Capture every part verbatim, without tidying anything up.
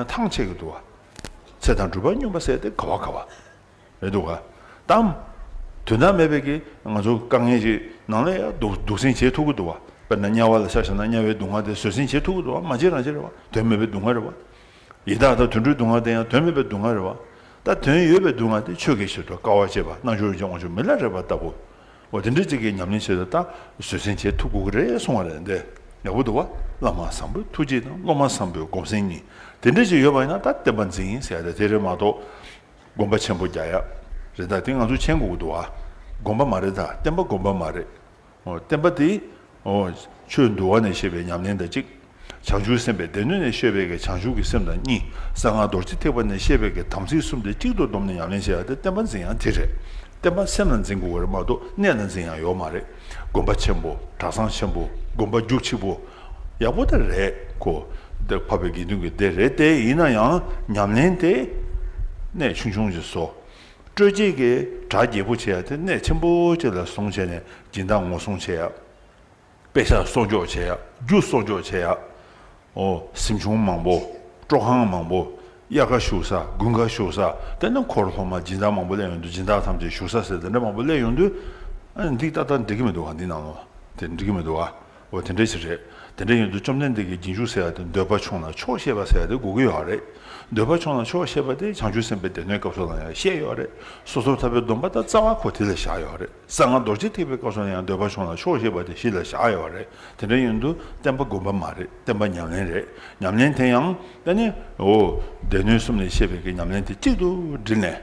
ཐང་ཆད་ཀྱི་འདུག་བ། ཚེ་དང་སྒྲུབ་པ་སྙོམས་པ་ཟེར་དེ་ག་བ་ག་བ་རེད་འདུག་ག་དམ། དོན་དག་མེད་པའི་གི་ང་ཚོ་དཀའ་ངལ་ཞིག་ནང་ལ་ཡང་སྡུག་སྡུག་སྲན་བྱེད་ཐུབ་ཀྱི་འདུག་བ། དཔེར་ན་དམྱལ་བ་ལ་ཆ་བཞག་ན་དམྱལ་བའི་སྡུག་བསྔལ་དེ་བཟོད་སྲན་བྱེད་ཐུབ་ཀྱི་འདུག་བ། མ་བྱེད་རང་བྱེད་རེད་བ། དོན་མེད་པའི་སྡུག་བསྔལ་རེད་བ། ཡི་དྭགས་དང་དུད་འགྲོའི་སྡུག་བསྔལ་དེ་ཡང་དོན་མེད་པའི་སྡུག་བསྔལ་རེད་བ། ད་དོན་ཡོད་པའི་སྡུག་བསྔལ་དེ་ཆོས་ཀྱི་ཕྱིར་དུ་དཀའ་བ་སྤྱད་པ། རྣལ་འབྱོར་གྱི་དབང་ཕྱུག་མི་ལ་རས་པ་ལྟ་བུ། འོ་དེ་འདྲ་ཅིག་གི་ཉམས་ལེན་བྱེད་དུ་ད་བཟོད་བསྲན་བྱེད་ཐུབ་དགོས་ཀྱི་རེད་གསུང་བ་རེད་འདི། ཡག་པོ་འདུག་བ། བླ་མ་བཟང་པོའི་ཐུགས་རྗེ་དང་སློབ་མ་བཟང་པོའི་སྒོམ་སྲན་གཉིས། དེ་འདྲ་ཅིག་ཡོད་པ་ཡིན་ན་ད་བསྟན་པ་འཛིན་ཡིན་ཟེར་ཡ་དེ་དེ་རེད་མ་གཏོགས། དགོན་པ་ཆེན་པོ་རྒྱག་ཡ་རེད། ད་དེ་ང་ཚོ་མཁྱེན་དགོས་ཀྱི་འདུག་བ། དགོན་པ་མ་རེད། ད་བསྟན་པ་དགོན་པ་མ་རེད། འོ་བསྟན་པ་དེ། འོ་ཆོས་འདུལ་བ་ནས་བཤད་པའི་ཉམས་ལེན་དང་གཅིག་བྱང་ཆུབ་སེམས་དཔའི་སྡེ་སྣོད་ནས་བཤད་པའི་གི་བྱང་ཆུབ་ཀྱི་སེམས་དང་གཉིས། གསང་སྔགས་རྡོ་རྗེ་ཐེག་པ་ནས་བཤད་པའི་གི་དམ་ཚིག་གསུམ་དེ་གཅིག་ཏུ་བསྡོམས་ནས་ཉམས་ལེན་བྱེད་ཡ་དེ་བསྟན་པ་འཛིན་ཡ་དེ་རེད། བསྟན་པ་སེམས་ལ་འཛིན་དགོས་པ་རེད་མ་གཏོགས་གནས་ལ་འཛིན་ཡ་ཡོད་མ་རེད། དགོན་པ་ཆེན་པོ། གྲྭ་ཚང་ཆེན་པོ། དགོན་པ་རྒྱུག་ཆེ་པོ། ཡག་པོ་དེ་རེད་ཁོ། འདི་འཕགས་པའི་དགེ་འདུན་གྱི་སྡེ་རེད་དེ། ཡིན་ན་ཡང་ཉམས་ལེན་དེ་གནས་ཆུང་ཆུང་ཞིག་བཟོ། སྤྲོས་བཅས་ཀྱི་གྲ་རྒྱས་པོ་བྱེད་ཡ་དེ་གནས་ཆེན་པོ་ཅིག་ལ་བཟུང་བྱས་ནས་སྦྱིན་བདག་ངོ་སྲུང་བྱེད་ཡ། དཔེ་ཆ་གསོག་འཇོག་བྱེད་ཡ། རྒྱུ་གསོག་འཇོག་བྱེད་ཡ། འོ་གཟིམ་ཆུང་མང་པོ། སྤྲོ་ཁང་མང་པོ། དབྱར་ཁ་བཞུགས་ས། དགུན་ཁ་བཞུགས་ས། དེ་ནི་འཁོར་སློབ་མ་སྦྱིན་བདག་མང་པོ་སླེབས་ཡོང་དུས་སྦྱིན་བདག་ཐམས་ཅད་བཞུགས་ས་ཟེར་དེ་འདྲ་མང་པོ་སླེབས་ཡོང་དུས། ཨ་འདི་ཏག་ཏག་འགྲིག་གི་མི་འདུག་ག་འདི་ནང་ལོགས་དེ་འགྲིག་གི་མི་འདུག་ག་འོ་དེ་འདྲ་ཞིག་རེད། དེ་འདྲ་ཡིན་དུས་བཅོམ་ལྡན་འདས་ཀྱིས་རྗེས་འཇུག་ཟེར་ཡ་དེ་འདོད་པ་ཆུང་ལ་ཆོག་ཤེས་པ་ཟེར་ཡ་དེ་དགོས་ཀྱི་ཡོད་རེད། འདོད་པ་ཆུང་ལ་ཆོག་ཤེས་པ་དེ་བྱང་ཆུབ་སེམས་དཔའི་སྡེ་སྣོད་སྐབས་སུ་ལ་ཡང་བཤད་ཡོད་རེད། སོ་སོར་ཐར་པའི་སྡོམ་པ་དང་རྩ་བ་ཁོ་དེ་ལ་བཞག་ཡོད་རེད། གསང་སྔགས་རྡོ་རྗེ་ཐེག་པའི་སྐབས་སུ་ལ་ཡང་འདོད་པ་ཆུང་ལ་ཆོག་ཤེས་པ་དེ་གཞི་ལ་བཞག་ཡོད་རེད། དེ་འདྲ་ཡིན་དུས་བསྟན་པ་དགོན་པ་མ་རེད། བསྟན་པ་ཉམས་ལེན་རེད། ཉམས་ལེན་དེ་ཡང་ད་ནི་འོ་སྡེ་སྣོད་གསུམ་ནས་བཤད་པའི་གི་ཉམས་ལེན་དེ་གཅིག་ཏུ་དྲིལ་ནས།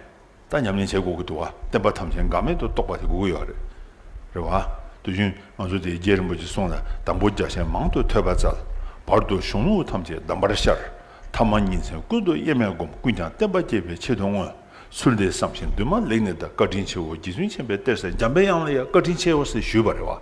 ད་ཉམས་ལེན་བྱེད་དགོས་ཀྱི་འདུག་བ། བསྟན་པ་ཐམས་ཅད་འགག་མེད་དུ་རྟོགས་པ་དེ་དགོས་ཀྱི་ཡོད་རེད། རེད་བ། དུས་རྒྱུན་ང་ཚོ་དེ་རྗེ་རིན་པོ་ཆེ་གསུང་ལ། དང་པོ་རྒྱ་ཆེན་མང་དུ་ཐོས་པ་སྩལ། བར་དུ་གཞུང་ལུགས་ཐམས་ཅད་གདམས་པར་ཤར། ཐ་མ་ཉིན་མཚན་ཀུན་ཏུ་དབྱེར་མེད་བསྒོམ། ཀུན་ཀྱང་བསྟན་པ་རྒྱས་པའི་ཆེད་དུ་བསྔོ། ཚུལ་འདི་བསམ་ཞིང་འདུན་མ་ལེགས་ནི་བདག་བཀའ་དྲིན་ཆེའོ་རྗེ་བཙུན་མཁྱེན་པའི་གཏེར་ཟེར། འཇམ་པའི་དབྱངས་ལ་ཡང་བཀའ་དྲིན་ཆེའོ་ཟེར་ཞུས་པ་རེད་བ།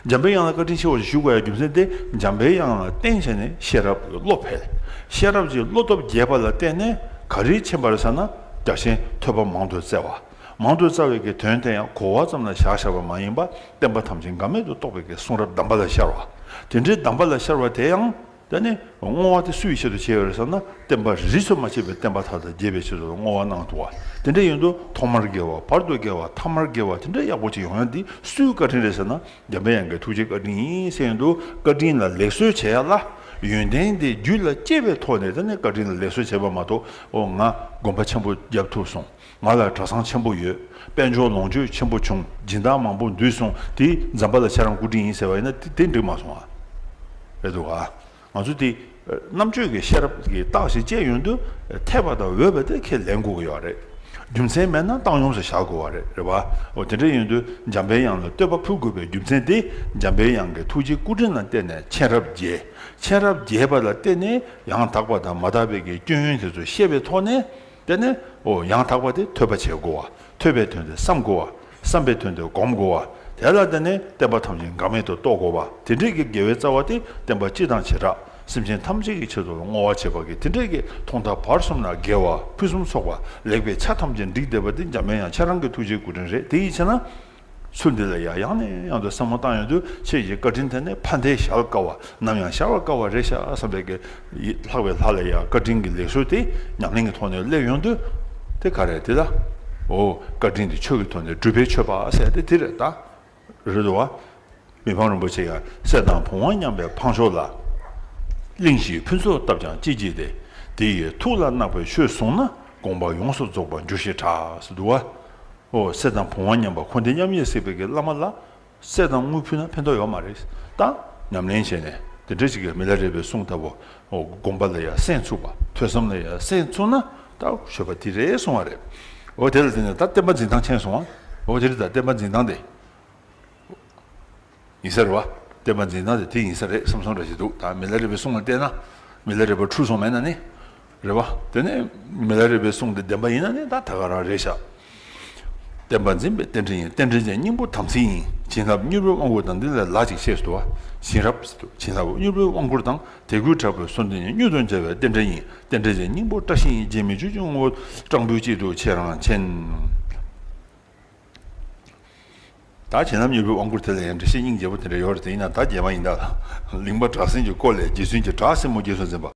འཇམ་པའི་དབྱངས་ལ་བཀའ་དྲིན་ཆེའོ་ཞུ་དགོས་ཡ་རྒྱུ་མཚན་དེ། འཇམ་པའི་དབྱངས་ལ་བརྟེན་བྱས་ནས་ཤེས་རབ་ཀྱི་བློ་འཕེལ། ཤེས་རབ་ཀྱི་བློ་སྟོབས་རྒྱས་པ་ལ་བརྟེན་ནས་ག་རེ་མཁྱེན་པ་རེད་ཟེར་ན། རྒྱ་ཆེན་ཐོས་པ་མང་དུ་བཙལ་བ། མང་དུ་བཙལ་བའི་གི་དོན་དེ་ཡང་གོ་བ་ཙམ་ལ་བཞག་བཞག་པ་མ་ཡིན་པ། བསྟན་པ་ཐམས་ཅད་འགག་མེད་དུ་རྟོགས་པའི་གི་གསུང་རབ་གདམས་པ་ལ་ཤར་བ། དེ་འདྲའི་གདམས་པ་ལ་ཤར་བ་དེ་ཡང་། ད་ནི་བསྔོ་བ་དེ་སུའི་ཆེད་དུ་བྱས་ཡོད་རེད་ཟེར་ན། བསྟན་པ་རིས་སུ་མ་ཆད་པའི་བསྟན་པ་མཐའ་དག་རྒྱས་པའི་ཆེད་དུ་བསྔོ་བ་གནང་འདུག་བ། དེ་འདྲ་ཡིན་དུས་ཐོག་མར་དགེ་བ། བར་དུ་དགེ་བ། ཐ་མར་དགེ་བ། དེ་འདྲ་ཡག་པོ་ཅིག་ཡོང་ཡ་འདི་སུའི་བཀའ་དྲིན་རེད་ཟེར་ན། འཇམ་པའི་དབྱངས་ཀྱི་ཐུགས་རྗེ་བཀའ་དྲིན་ཡིན་ཟེར་ཡོང་དུས། བཀའ་དྲིན་ལ་ལེགས་གསོལ་བྱེད་ཡ་ལ། ཡོན་ཏན་དེ་རྒྱུད་ལ་སྐྱེས་པའི་ཐོག་ནས་ད་ནི་བཀའ་དྲིན་ལ་ལེགས་གསོལ་བྱས་པ་མ་གཏོགས། འོ་ང་དགོན་པ་ཆེན་པོ་བརྒྱབ་ཐུབ་སོང་། ང་ལ་གྲྭ་ཚང་ཆེན་པོ་ཡོད། དཔལ་འབྱོར་ལོངས་སྤྱོད་ཆེན་པོ་བྱུང་། སྦྱིན་བདག་མང་པོ་འདུས་སོང་། དེ་འཇམ་པ་ལ་ཁྱེད་རང་སྐུ་དྲིན་ཡིན་ཟེར་བ་ཡིན་ན། དེ་དེ་འགྲིག་མ་སོང་ཨ། རེད་འདུག་ཨ། ང་ཚོ་དེ་རྣམ་དཔྱོད་ཀྱི་ཤེས་རབ་ཀྱི་རྟགས་ཤིག་སྐྱེས་ཡོང་དུས། འཐད་པ་དང་འོས་པ་དེ་ཁས་ལེན་དགོས་ཀྱི་ཡོད་རེད། རྒྱུ་མཚན་མེད་ན་བཏང་སྙོམས་སུ་བཞག་དགོས་པ་རེད། རེད་བ། འོ་དེ་འདྲ་ཡིན་དུས་འཇམ་པའི་དབྱངས་ལ་བསྟོད་པ་ཕུལ་དགོས་པའི་རྒྱུ་མཚན་དེ། འཇམ་པའི་དབྱངས་ཀྱི་ཐུགས་རྗེ་སྐུ་དྲིན་ལ་བརྟེན་ནས་མཁྱེན་རབ་རྒྱས། མཁྱེན་རབ་རྒྱས་པ་ལ་བརྟེན་ནས་ཡང་དག་པ་དང་མ་དག་པའི་གི་སྐྱོན་ཡོན་དེ་ཚོ་ཤེས་པའི་ཐོག་ནས། དེ་ནས་འོ་ཡང་དག་པ་དེ་ཐོས་པ་བྱེད་དགོས་པ། ཐོས་པའི་དོན་དེ་བསམ་དགོས་པ། བསམ་པའི་དོན་དེ་སྒོམ་དགོས་པ། དེ་ལ་བརྟེན་ནས་བསྟན་པ་ཐམས་ཅད་འགག་མེད་དུ་རྟོགས་དགོས་པ། དེ་འདྲའི་གི་དགེ་བའི་རྩ་བ་དེ་བསྟན་པ་སྤྱི་དང་བྱེ་བྲག་སེམས་ཅན་ཐམས་ཅད་ཀྱི་ཆེད་དུ་བསྔོ་བ་བྱེད་པ་གི་དེ་འདྲའི་གི་ཐོག་མཐའ་བར་གསུམ་ན་དགེ་བ་ཕུན་སུམ་ཚོགས་པ། ལེགས་པའི་ཆ་ཐམས་ཅད་འགྲིག་བསྡད་པ་དེ་འཇམ་པའི་དབྱངས་ཁྱེད་རང་གི་ཐུགས་རྗེའི་སྐུ་དྲིན་རེད། དེ་ཡིན་ཕྱིར་ན། ཚུལ་འདི་ལ་ཡང་ཡང་ནས་ཡང་དུ་བསམ་བློ་བཏང་ཡོང་དུས། ཁྱེད་ཀྱི་བཀའ་དྲིན་དེ་ནི་ཕན་བདེ་གཞལ་དཀའ་བ། ནམ་ཡང་གཞལ་བར་དཀའ་བ་རེད་ཤག་བསམ་པའི་གི། ལྷག་པའི་ལྷ་ལ་ཡང་བཀའ་དྲིན་གྱི་ལེགས་གསོལ་དེ་ཉམས་ལེན་གྱི་ཐོག་ནས་སླེབས་ཡོང་དུས། དེ་ག་རེད་དེ་ལ། འོ་བཀའ་དྲིན་དེ་ཆོས་ཀྱི་ཐོག་ནས་སྒྲུབ་པའི་མཆོད་པ་ཟེར་དེ་དེ་རེད་ད། རེད་འདུག་བ། མི་ཕམ་རིན་པོ་ཆེ་ཡང་། སྲས་དང་བུ་དབང་མཉམ་པའི་འཕགས་མཆོག་ལ། གླིང་བཞིའི་ཕུན་ཚོགས་བཏབ་ཀྱང་ཅི་བགྱིས་ཏེ། དེ་ཡི་ཐུགས་ལ་བརྣག་པའི་ཆོས་བཟུང་ན། དགོངས་པ་ཡོངས་སུ་རྫོགས་པར་འགྱུར་ཞེས་གྲགས་ཟེར་འདུག་བ། ཨོ་སྲས་དང་བུ་དབང་མཉམ་པ་འཁོར་འདས་མཉམ་ཉིད་གཟིགས་པའི་གི་བླ་མ་ལ་སྲས་དང་དངུལ་ཕུལ་ན་ཕན་ཐོགས་ཡོད་མ་རེད། ད་ཉམས་ལེན་བྱས་ནས་དེ་འདྲ་ཞིག་གི་མི་ལ་རས་པའི་གསུང་ལྟ་བུ། ཨོ་སྒོམ་པ་ལ་ཡང་སེམས་ཚུགས་པ། ཐོས་བསམ་ལ་ཡང་སེམས་ཚུགས་ན་ད་མཆོད་པ་དེ་རེད་གསུང་བ་རེད། ཨོ་དེ་ལ་བརྟེན་ནས་ད་བསྟན་པ་འཛིན་སྟངས་མཁྱེན་སོང་ཨ། ཨོ་དེ་རེད། ད་བསྟན་པ་འཛིན་སྟངས་དེ། ཡིན་ས་རེད་བ། བསྟན་པ་འཛིན་སྟངས་དེ་དེ་ཡིན་ས་རེད་བསམ་སོང་འདྲ་ཞིག་འདུག་ད་མི་ལ་རས་པའི་གསུང་ལ་བལྟས་ན། མི་ལ་རས་པ་འཁྲུལ་སོང་མེད་ན་ནི། རེད་བ། དེ་ནས་མི་ལ་རས་པའི་གསུང་དེ་བདེན་པ་ཡིན་ན་ནི་ད་ད་ག་རང་རེད་ཤག་བསྟན་པ་འཛིན་པའི་རྟེན་འབྲེལ་ཡིན། རྟེན་འབྲེལ་ཅན་སྙིང་པོ་དམ་ཚིག་ཡིན། བྱིན་རླབས་མྱུར་བའི་དབང་བསྐུར་དང་། འདི་ལ་ལ་ཅིག་ཤེས་སུ་བ། བྱིན་རླབས་ཟེར་དུས་བྱིན་རླབས་མྱུར་བའི་དབང་བསྐུར་དང་། དད་གུས་དྲག་པོས་གསོལ་འདེབས་ཡིན། མྱུར་དུ་མཇལ་བའི་རྟེན་འབྲེལ་ཡིན། རྟེན་འབྲེལ་ཅན་སྙིང་པོ་བཀྲ་ཤིས་ཡིན། རྗེ་མི་བསྐྱོད་ཀྱི་ངོ་བོ་སྤྲང་པོའི་དཀྱིལ་དུ་ཁྱེད་རང་མཁྱེན། ད་བྱིན་རླབས་མྱུར་བའི་དབང་བསྐུར་དེ་ལ་ཡང་འགྲེལ་བཤད་སྙིང་རྗེ་པོ་དེ་འདྲ་ཡོད་རེད། དེ་ཡིན་ན་ད་རྗེས་མ་ཡིན་ད། གླིང་པ་གྲགས་འཛིན་གྱི་སྐོར་ལས། རྗེ་བཙུན་གྱི་གྲགས་སྲས་མོ་རྗེས་སུ་འཛིན་པ།